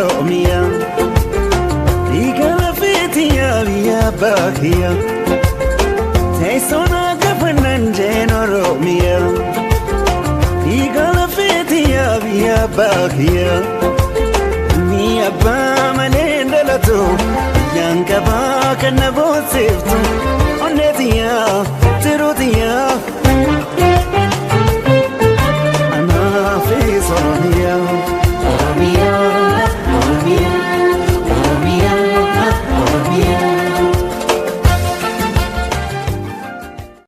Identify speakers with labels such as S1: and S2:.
S1: Oromiyaa. Dhiiga lafeetiyaa biyya abbaa kiyya. Teessoo na gaafannaan jeen Oromiyaa. Dhiiga lafeetiyaa biyya abbaa kiyya. Ni abbaa malee dhalatu biyyaan qabaa kan na boonsiftu.